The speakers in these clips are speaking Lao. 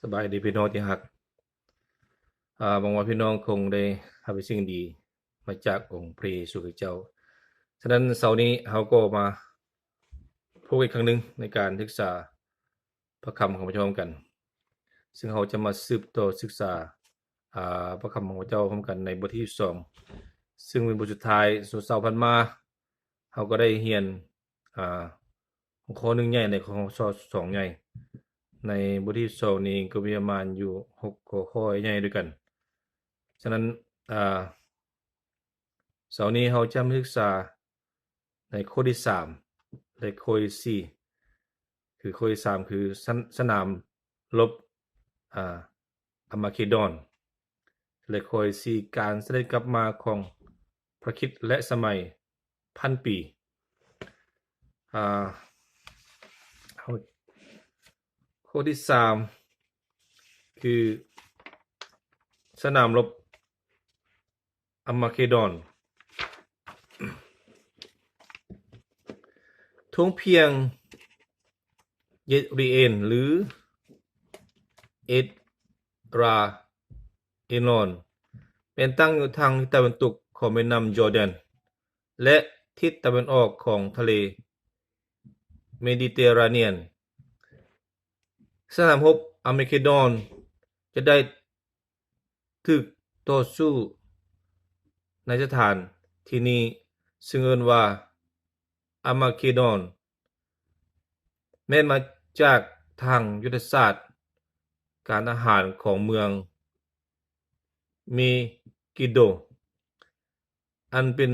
ສະບາຍດີພີ່ນ້ອງທີ່ຮັກ. ອາ ຫວັງວ່າພີ່ນ້ອງຄົງໄດ້ຮັບສິ່ງດີມາຈາກອົງພະເຢຊູຄຣິດເຈົ້າ. ສະນັ້ນເຊົ້ານີ້ເຮົາກໍມາພົບກັນອີກຄັ້ງໜຶ່ງໃນການສຶກສາພະຄຳຂອງພະເຈົ້າຮ່ວມກັນ. ຊຶ່ງເຮົາຈະມາສືບຕໍ່ສຶກສາ ອາ ພະຄຳຂອງພະເຈົ້າຮ່ວມກັນໃນບົດທີສິບສອງ ຊຶ່ງເປັນບົດສຸດທ້າຍ. ເຊົ້າຜ່ານມາເຮົາກໍໄດ້ຮຽນ ອາ ຫົວຂໍ້ໜຶ່ງໃຫຍ່ ແລະ ຫົວຂໍ້ສອງໃຫຍ່. ໃນບົດທີສິບສອງນີ້ກໍມີປະມານຢູ່ຫົກຫົວຂໍ້ໃຫຍ່ດ້ວຍກັນ. ສະນັ້ນ ອາ ເຊົ້ານີ້ເຮົາຈະມາສຶກສາໃນຂໍ້ທີສາມ ແລະ ຂໍ້ທີສີ່ ຄືຂໍ້ທີສາມ ຄື ສະ ສະໜາມລົບ ອາ ອາມາເກດອນ ແລະ ຂໍ້ທີສີ່ ການສະເດັດກັບມາຂອງພະຄຣິດ ແລະ ສະໄໝພັນປີ. ອາ ຂໍ້ທີສາມ ຄື ສະໜາມລົບ ອາມາເກດອນ. ທົ່ງພຽງເຢດຣີເອນ ຫຼື ເອດຣາເອນອນ ແມ່ນຕັ້ງຢູ່ທາງທິດຕາເວັນຕົກຂອງແມ່ນ້ຳຈໍແດນ ແລະ ທິດຕາເວັນອອກຂອງທະເລເມດີເຕຣານຽນ. ສະໜາມຮົບອາມາເກດອນຈະໄດ້ຖືກຕໍ່ສູ້ໃນສະຖານທີ່ນີ້ ຊຶ່ງເອີ້ນວ່າອາມາເກດອນ ແມ່ນມາຈາກທາງຍຸດທະສາດການທະຫານຂອງເມືອງເມກິດໂດ ອັນເປັນ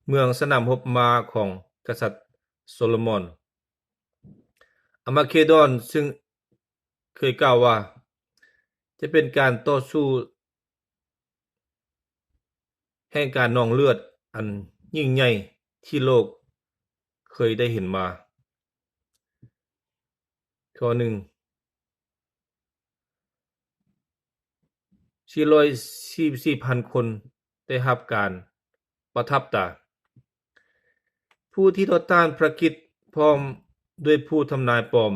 ເມືອງສະໜາມຮົບມ້າຂອງກະສັດໂຊໂລມອນ. ອາມາເກດອນ ຊຶ່ງເຄີຍກ່າວວ່າ ຈະເປັນການຕໍ່ສູ້ແຫ່ງການນອງເລືອດອັນຍິ່ງໃຫຍ່ທີ່ໂລກເຄີຍໄດ້ເຫັນມາ. ຂໍ້ໜຶ່ງ ສີ່ຮ້ອຍສີ່ສິບສີ່ພັນຄົນໄດ້ຮັບການປະທັບຕາ. ຜູ້ທີ່ຕໍ່ຕ້ານພະຄຣິດພ້ອມດ້ວຍຜູ້ທຳນາຍປອມ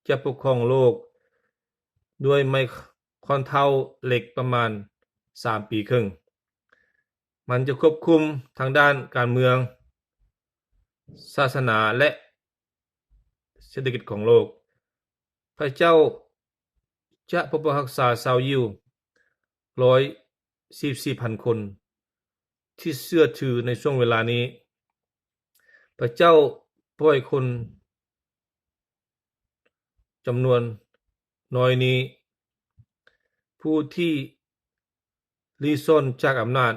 ຈະປົກຄອງໂລກດ້ວຍໄມ້ຄ້ອນເທົ້າເຫຼັກປະມານສາມປີເຄິ່ງ. ມັນຈະຄວບຄຸມທາງດ້ານການເມືອງ, ສາສະໜາ ແລະ ເສດຖະກິດຂອງໂລກ. ພະເຈົ້າຈະປົກປັກຮັກສາຊາວຢິວຮ້ອຍສີ່ສິບສີ່ພັນຄົນທີ່ເຊື່ອຖືໃນຊ່ວງເວລານີ້. ພະເຈົ້າປ່ອຍຄົນ ຈຳນວນນ້ອຍນີ້ ຜູ້ທີ່ຫຼີ້ຊ່ອນຈາກອຳນາດ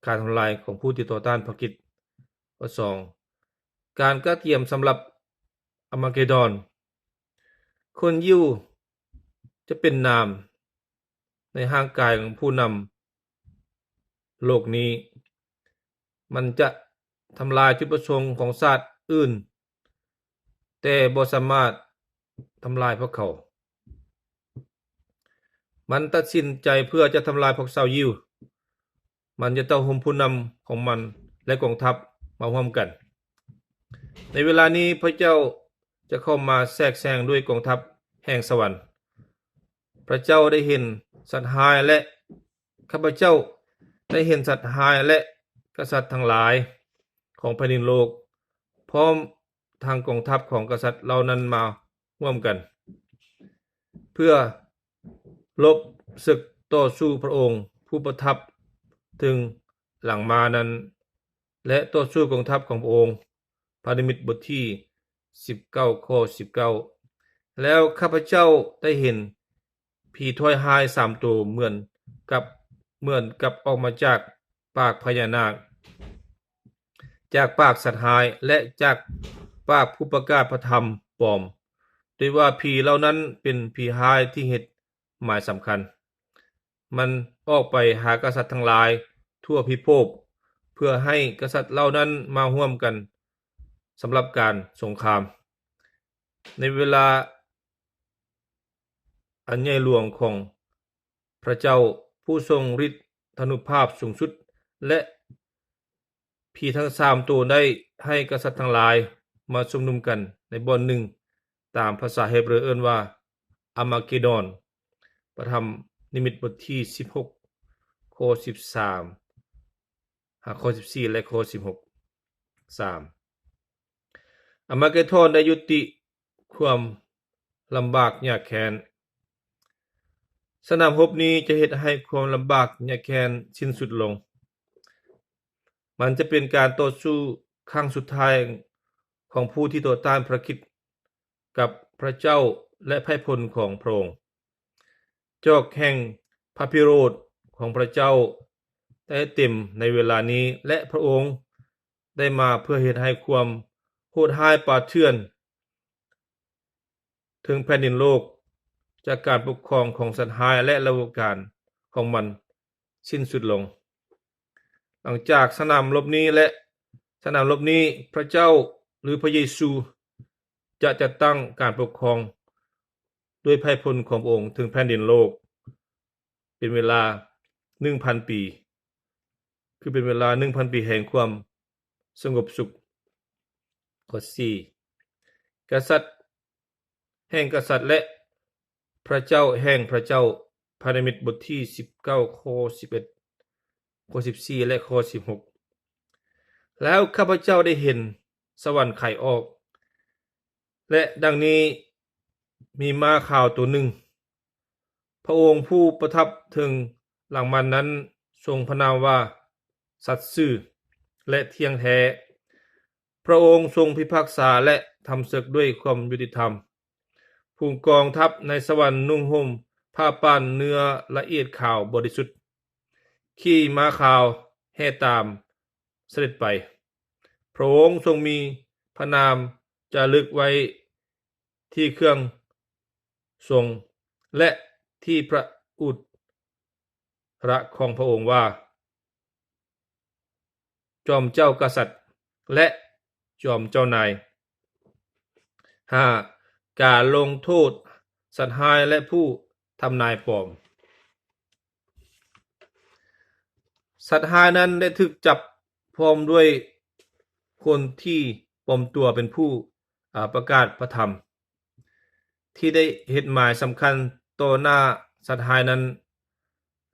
ການທຳລາຍຂອງຜູ້ທີ່ຕໍ່ຕ້ານພະຄຣິດ. ຂໍ້ສອງ ການກະກຽມສຳລັບອາມາເກດອນ. ຄົນຢິວຈະເປັນໜາມໃນຮ່າງກາຍຂອງຜູ້ນຳໂລກນີ້. ມັນຈະທຳລາຍຈຸດປະສົງຂອງຊາດອື່ນ, ແຕ່ບໍ່ສາມາດທຳລາຍພວກເຂົາ. ມັນຕັດສິນໃຈເພື່ອຈະທຳລາຍພວກຊາວຢິວ. ມັນຈະເຕົ້າໂຮມຜູ້ນຳຂອງມັນ ແລະ ກອງທັບມາຮ່ວມກັນ. ໃນເວລານີ້ພະເຈົ້າຈະເຂົ້າມາແຊກແຊງດ້ວຍກອງທັບແຫ່ງສະຫວັນ. ພະເຈົ້າໄດ້ເຫັນສັດຮ້າຍ ແລະ ຂ້າພະເຈົ້າໄດ້ເຫັນສັດຮ້າຍ ແລະ ກະສັດທັງຫຼາຍຂອງແຜ່ນດິນໂລກ ພ້ອມທັງກອງທັບຂອງກະສັດເຫຼົ່ານັ້ນມາຮ່ວມກັນ ເພື່ອລົບເສິກຕໍ່ສູ້ພະອົງຜູ້ປະທັບເທິງຫຼັງມ້ານັ້ນ ແລະ ຕໍ່ສູ້ກອງທັບຂອງພະອົງ. ພະນິມິດບົດທີສິບເກົ້າ ຂໍ້ສິບເກົ້າ. ແລ້ວຂ້າພະເຈົ້າໄດ້ເຫັນຜີຖວາຍຮ້າຍສາມໂຕ ເໝືອນກັບ ເໝືອນກັບອອກມາຈາກປາກພະຍານາກ, ຈາກປາກສັດຮ້າຍ ແລະ ຈາກປາກຜູ້ປະກາດພະທຳປອມ, ໂດຍວ່າຜີເຫຼົ່ານັ້ນເປັນຜີຮ້າຍທີ່ເຮັດໝາຍສຳຄັນ. ມັນອອກໄປຫາກະສັດທັງຫຼາຍທົ່ວພິພົບ ເພື່ອໃຫ້ກະສັດເຫຼົ່ານັ້ນມາຮ່ວມກັນສຳລັບການສົງຄາມ. ໃນເວລາອັນໃຫຍ່ຫຼວງຂອງພະເຈົ້າຜູ້ຊົງລິດທານຸພາບສູງສຸດ ແລະ ຜີທັງສາມໂຕໄດ້ໃຫ້ກະສັດທັງຫຼາຍມາຊຸມນຸມກັນໃນບ່ອນໜຶ່ງ, ຕາມພາສາເຮບເຣີເອີ້ນວ່າອາມາເກດອນ. ພະທຳນິມິດບົດທີສິບຫົກ ຂໍ້ສິບສາມ ຫາຂໍ້ສິບສີ່ ແລະ ຂໍ້ສິບຫົກ ສາມ ອາມາເກດອນໄດ້ຍຸຕິຄວາມລຳບາກຍາກແຄ້ນ. ສະໜາມຮົບນີ້ຈະເຮັດໃຫ້ຄວາມລຳບາກຍາກແຄ້ນສິ້ນສຸດລົງ. ມັນຈະເປັນການຕໍ່ສູ້ຄັ້ງສຸດທ້າຍຂອງຜູ້ທີ່ຕໍ່ຕ້ານພະຄຣິດກັບພະເຈົ້າ ແລະ ໄພພົນຂອງພະອົງ. ຈອກແຫ່ງພະພິໂຣດຂອງພະເຈົ້າໄດ້ເຕັມໃນເວລານີ້ ແລະ ພະອົງໄດ້ມາເພື່ອເຮັດໃຫ້ຄວາມໂຫດຮ້າຍປ່າເຖື່ອນເທິງແຜ່ນດິນໂລກ ຈາກການປົກຄອງຂອງສັດຮ້າຍ ແລະ ລະບົບການຂອງມັນສິ້ນສຸດລົງ. ຫຼັງຈາກສະໜາມລົບນີ້ ແລະ ສະໜາມລົບນີ້ ພະເຈົ້າ ຫຼື ພະເຢຊູ ຈະຈັດຕັ້ງການປົກຄອງດ້ວຍໄພພົນຂອງພະອົງເທິງແຜ່ນດິນໂລກ ເປັນເວລາໜຶ່ງພັນປີ ຄືເປັນເວລາໜຶ່ງພັນປີແຫ່ງຄວາມສະຫງົບສຸກ. ຂໍ້ສີ່ ກະສັດແຫ່ງກະສັດ ແລະ ພະເຈົ້າແຫ່ງພະເຈົ້າ ພະນິມິດບົດທີສິບເກົ້າ ຂໍ້ສິບເອັດ ຂໍ້ສິບສີ່ ແລະ ຂໍ້ສິບຫົກ. ແລ້ວຂ້າພະເຈົ້າໄດ້ເຫັນສະຫວັນໄຂອອກ ແລະ ດັ່ງນີ້ມີມ້າຂາວໂຕໜຶ່ງ. ພະອົງຜູ້ປະທັບເທິງຫຼັງມັນນັ້ນຊົງພະນາມວ່າສັດຊື່ ແລະ ທ່ຽງແທ້. ພະອົງຊົງພິພາກສາ ແລະ ທຳເສິກດ້ວຍຄວາມຍຸຕິທຳ. ຝູງກອງທັບໃນສະຫວັນນຸ່ງຫົ່ມຜ້າປ່ານເນື້ອລະອຽດຂາວບໍລິສຸດ ຂີ່ມ້າຂາວແຫ່ຕາມສະເດັດໄປ. ພະອົງຊົງມີພະນາມຈາລຶກໄວ້ທີ່ເຄື່ອງຊົງ ແລະ ທີ່ພະອຸດ ລະຂອງພະອົງວ່າ ຈອມເຈົ້າກະສັດ ແລະ ຈອມເຈົ້ານາຍ. ຫ້າ ການລົງໂທດສັດຮ້າຍ ແລະ ຜູ້ທຳນາຍປອມ. ສັດຮ້າຍນັ້ນໄດ້ຖືກຈັບພ້ອມດ້ວຍຄົນທີ່ປອມຕົວເປັນຜູ້ ອາ ປະກາດພະທຳ ທີ່ໄດ້ເຮັດໝາຍສຳຄັນຕໍ່ໜ້າສັດຮ້າຍນັ້ນ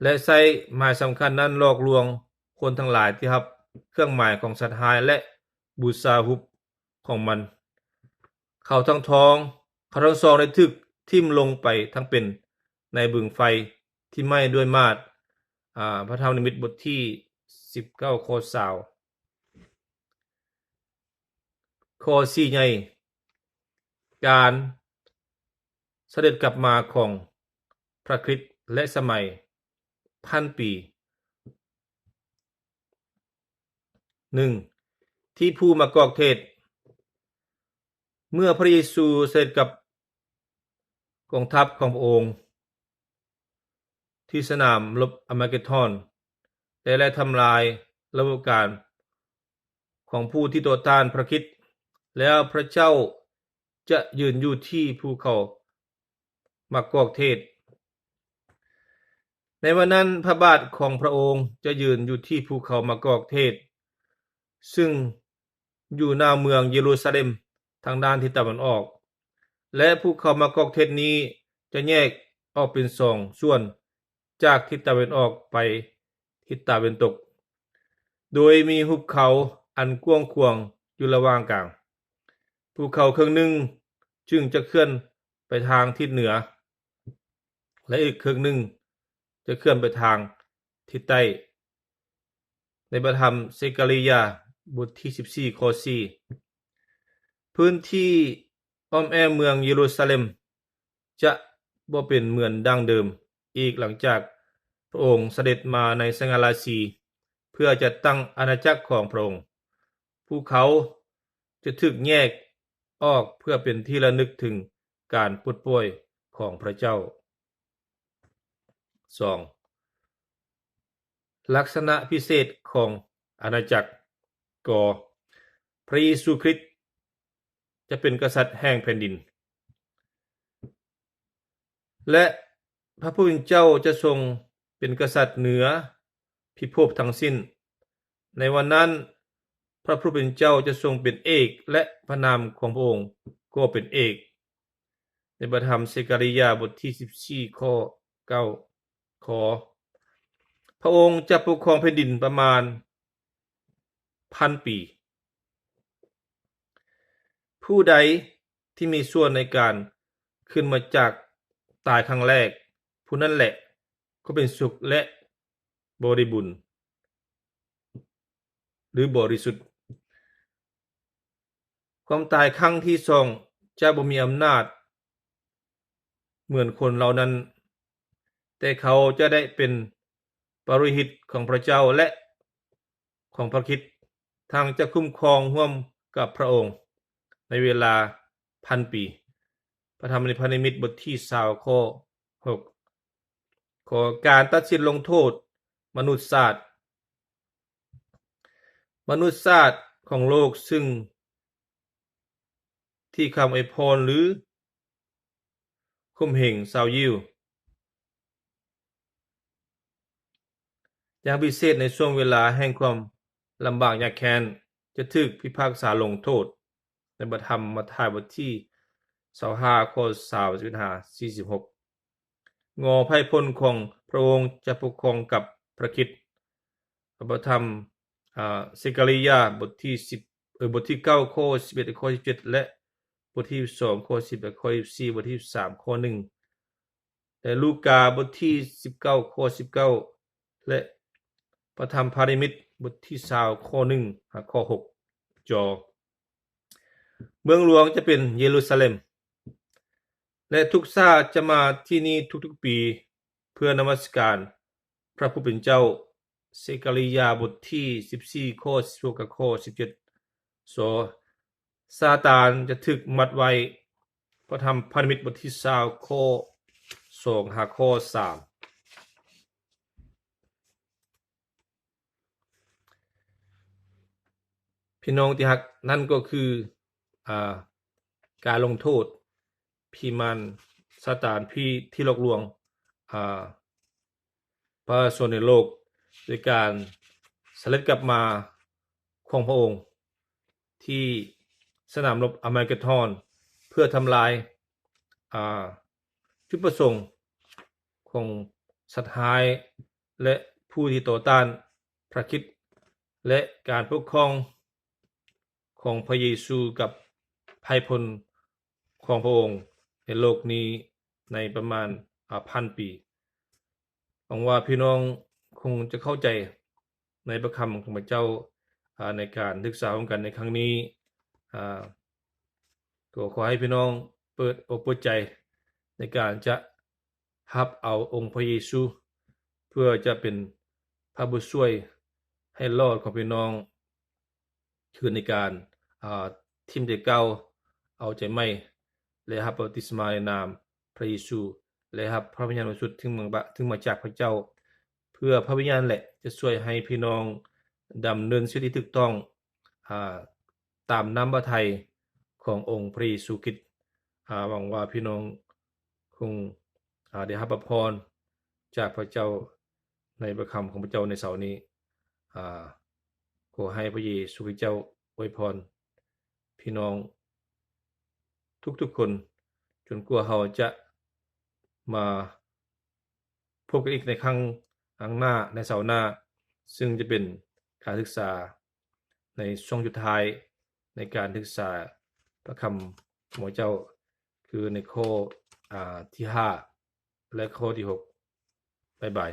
ແລະ ໃຊ້ໝາຍສຳຄັນນັ້ນຫຼອກລວງຄົນທັງຫຼາຍທີ່ຮັບເຄື່ອງໝາຍຂອງສັດຮ້າຍ ແລະ ບູຊາຮູບຂອງມັນ. ເຂົາທັງທອງ ເຂົາທັງສອງໄດ້ຖືກຖິ້ມລົງໄປທັງເປັນໃນບຶງໄຟທີ່ໄໝ້ດ້ວຍມາດ. ອາ ພະທຳນິມິດບົດທີສິບເກົ້າ ຂໍ້ຊາວ. ຂໍ້ສີ່ໃຫຍ່ ການສະເດັດກັບມາຂອງພະຄຣິດ ແລະ ສະໄໝພັນປີ. ໜຶ່ງ ທີ່ຜູ້ມາກອກເທດ. ເມື່ອພະເຢຊູສະເດັດກັບກອງທັບຂອງພະອົງ ທີ່ສະໜາມລົບອາມາເກດອນ ແລະ ໄດ້ທຳລາຍລະບົບການຂອງຜູ້ທີ່ຕໍ່ຕ້ານພະຄຣິດ, ແລ້ວພະເຈົ້າຈະຢືນຢູ່ທີ່ຜູ້ເຂົາມາກອກເທດ. ໃນວັນນັ້ນ ພະບາດຂອງພະອົງຈະຢືນຢູ່ທີ່ພູເຂົາມາກອກເທດ, ຊຶ່ງຢູ່ໜ້າເມືອງເຢຣູຊາເລັມທາງດ້ານທິດຕາເວັນອອກ, ແລະ ພູເຂົາມາກອກເທດນີ້ຈະແຍກອອກເປັນສອງສ່ວນ ຈາກທິດຕາເວັນອອກໄປທິດຕາເວັນຕົກ, ໂດຍມີຫຸບເຂົາອັນກວ້າງຂວາງຢູ່ລະຫວ່າງກາງ. ພູເຂົາເຄິ່ງໜຶ່ງຈຶ່ງຈະເຄື່ອນໄປທາງທິດເໜືອ, ແລະ ອີກເຄິ່ງໜຶ່ງຈະເຄື່ອນໄປທາງທິດໃຕ້. ໃນພະທຳເຊກາລິຢາ ບົດທີສິບສີ່ ຂໍ້ສີ່. ພື້ນທີ່ອ້ອມແອ້ມເມືອງເຢຣູຊາເລັມຈະບໍ່ເປັນເໝືອນດັ່ງເດີມອີກ ຫຼັງຈາກພະອົງສະເດັດມາໃນສະຫງ່າລາສີ ເພື່ອຈັດຕັ້ງອານາຈັກຂອງພະອົງ. ພູເຂົາຈະຖືກແຍກອອກເພື່ອເປັນທີ່ລະນຶກເຖິງການປົດປ່ອຍຂອງພະເຈົ້າ. ສອງ ລັກສະນະພິເສດຂອງອານາຈັກ. ກ ພະເຢຊູຄຣິດຈະເປັນກະສັດແຫ່ງແຜ່ນດິນ ແລະ ພະຜູ້ເປັນເຈົ້າຈະຊົງເປັນກະສັດເໜືອພິພົບທັງສິ້ນ. ໃນວັນນັ້ນ ພະຜູ້ເປັນເຈົ້າຈະຊົງເປັນເອກ ແລະ ພະນາມຂອງພະອົງກໍເປັນເອກ. ໃນພະທຳເຊກາລິຢາ ບົດທີສິບສີ່ ຂໍ້ ເກົ້າ ຂໍ ພະອົງຈະປົກຄອງແຜ່ນດິນປະມານພັນປີ. ຜູ້ໃດທີ່ມີສ່ວນໃນການຂຶ້ນມາຈາກຕາຍຄັ້ງແລກ, ຜູ້ນັ້ນແຫຼະກໍເປັນສຸກ ແລະ ບໍລິບູນ ຫຼື ບໍລິສຸດ. ຄວາມຕາຍຄັ້ງທີສອງຈະບໍ່ມີອຳນາດເໝືອນຄົນເຫຼົ່ານັ້ນ, ແຕ່ເຂົາຈະໄດ້ເປັນປະໂລຫິດຂອງພະເຈົ້າ ແລະ ຂອງພະຄຣິດ, ທັງຈະຄຸ້ມຄອງຮ່ວມກັບພະອົງໃນເວລາພັນປີ. ພະທຳພະນິມິດ ບົດທີຊາວ ຂໍ້ຫົກ. ຂໍການຕັດສິນລົງໂທດມະນຸດຊາດ. ມະນຸດຊາດຂອງໂລກ ຊຶ່ງທີ່ຄຳອວຍພອນ ຫຼື ຂົ່ມເຫງຊາວຢິວ ຢ່າງພິເສດໃນຊ່ວງເວລາແຫ່ງຄວາມລຳບາກຍາກແຄ້ນ ຈະຖືກພິພາກສາລົງໂທດ ໃນພະທຳມາທາຍ ບົດທີຊາວຫ້າ ຂໍ້ສາມສິບເອັດຫາສີ່ສິບຫົກ. ງໍໄພ່ພົນຂອງພະອົງຈະປົກຄອງກັບພະຄຣິດ. ພະທຳ ອາ ເຊກາລິຍາ ບົດທີສິບ ເອີ ບົດທີເກົ້າ ຂໍ້ສິບເອັດ ຂໍ້ສິບເຈັດ ແລະ ບົດທີສິບສອງ ຂໍ້ສິບ ແລະ ຂໍ້ສິບສີ່, ບົດທີສິບສາມ ຂໍ້ໜຶ່ງ ແລະ ລູກາ ບົດທີສິບເກົ້າ ຂໍ້ສິບເກົ້າ ແລະ ພະທຳພະນິມິດ ບົດທີຊາວ ຂໍ້ໜຶ່ງ ຫາຂໍ້ຫົກ. ຈໍ ເມືອງຫຼວງຈະເປັນເຢຣູຊາເລັມ ແລະ ທຸກຊາດຈະມາທີ່ນີ້ທຸກໆປີ ເພື່ອນະມັດສະການພະຜູ້ເປັນເຈົ້າ. ເຊກາລິຍາ ບົດທີສິບສີ່ ຂໍ້ສິບຫົກ ກັບຂໍ້ສິບເຈັດ. ຊາຕານຈະຖືກມັດໄວ້. ພະທຳພະນິມິດ ບົດທີຊາວ ຂໍ້ສອງ ຫາຂໍ້ສາມ. ພີ່ນ້ອງທີ່ຮັກ, ນັ້ນກໍຄື ອ່າ ການລົງໂທດຜີມານຊາຕານ, ຜີທີ່ຫຼອກລວງ ອ່າ ປະຊາຊົນໃນໂລກ ໂດຍການສະເລັດກັບມາຂອງພະອົງທີ່ສະໜາມລົບອາມາເກດອນ ເພື່ອທຳລາຍ ອ່າ ຈຸດປະສົງຂອງສັດຮ້າຍ ແລະ ຜູ້ທີ່ຕໍ່ຕ້ານພະຄຣິດ ແລະ ການປົກຄອງຂອງພະເຢຊູກັບໄພພົນຂອງພະອົງໃນໂລກນີ້ໃນປະມານ ອາ ພັນປີ. ຫວັງວ່າພີ່ນ້ອງຄົງຈະເຂົ້າໃຈໃນພະຄຳຂອງພະເຈົ້າ ອາ ໃນການສຶກສາຮ່ວມກັນໃນຄັ້ງນີ້. ອາ ກໍຂໍໃຫ້ພີ່ນ້ອງເປີດອົກເປີດໃຈໃນການຈະຮັບເອົາອົງພະເຢຊູ ເພື່ອຈະເປັນພະຜູ້ຊ່ວຍໃຫ້ລອດຂອງພີ່ນ້ອງ ຄືໃນການ ອ່າ ຖິ້ມໃຈເກົ່າ ເອົາໃຈໃໝ່ ແລະ ຮັບບັບຕິສະມາໃນນາມພະເຢຊູ ແລະ ຮັບພະວິນຍານບໍລິສຸດ ຊຶ່ງມາ ຊຶ່ງມາຈາກພະເຈົ້າ, ເພື່ອພະວິນຍານແຫຼະຈະຊ່ວຍໃຫ້ພີ່ນ້ອງດຳເນີນຊີວິດທີ່ຖືກຕ້ອງ ອ່າ ຕາມນ້ຳພະໄທຂອງອົງພະເຢຊູຄຣິດ. ອາ ຫວັງວ່າພີ່ນ້ອງຄົງ ອາ ໄດ້ຮັບພະພອນຈາກພະເຈົ້າໃນພະຄຳຂອງພະເຈົ້າໃນເຊົ້ານີ້. ອາ ຂໍໃຫ້ພະເຢຊູຄຣິດເຈົ້າອວຍພອນພີ່ນ້ອງທຸກໆຄົນ ຈົນກວ່າເຮົາຈະມາ ພົບກັນອີກໃນຄັ້ງໜ້າ ໃນເສົາໜ້າ, ຊຶ່ງຈະເປັນການສຶກສາໃນຊ່ວງສຸດທ້າຍໃນການສຶກສາພະຄຳຂອງພະເຈົ້າ, ຄືໃນຂໍ້ ອາ ທີຫ້າ ແລະ ຂໍ້ທີຫົກ. ບາຍບາຍ.